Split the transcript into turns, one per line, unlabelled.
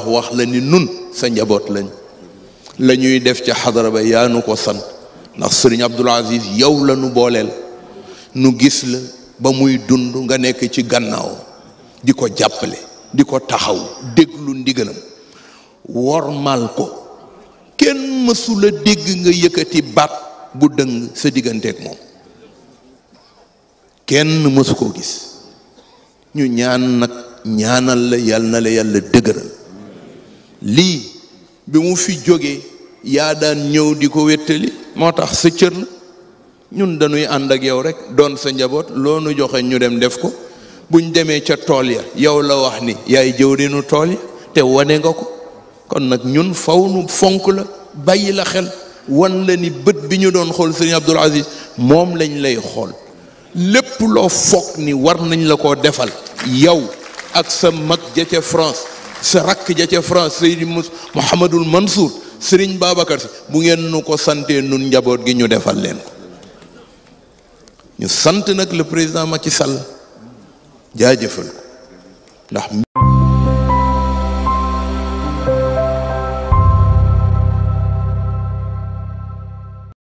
wax la ni nun sa njaboot lañ la ñuy def ca xadara ba yaa nu ko sant ndax sëriñ Abdul Aziz yow la nu booleel nu gis la ba muy dund nga nekk ci gannaaw di ko jàppale di ko taxaw déglu ndigalam wormal ko kenn mësula dégg nga yëkkati baat bu dëng sa digganteeg moom kenn mësu koo gis ñu ñaan nag ñaanal la yal na la yàlla dëgëral lii bi mu fi jógee yaa daan ñëw di ko wéttali moo tax sa cër la ñun dañuy ànd ak yow rek doon sa njaboot loo nu joxe ñu dem def ko buñ demee ca tool ya yow la wax ni yaay jëwriñu tool ya te wane nga ko kon nag ñun faw nu fonk la bàyyi la xel wan la ni bët bi ñu doon xool sëriñ Abdul Aziz moom lañ lay xool lépp loo foog ni war nañ la koo defal yow ak sa mag ja ca France sa rakk ja ca France Seydi Mouhamadul Mansour Sëriñ Babacar Si bu ngeen nu ko santee nun njaboot gi ñu defal leen ko ñu sant nag le président Macky Sall jaajëfal ko ndax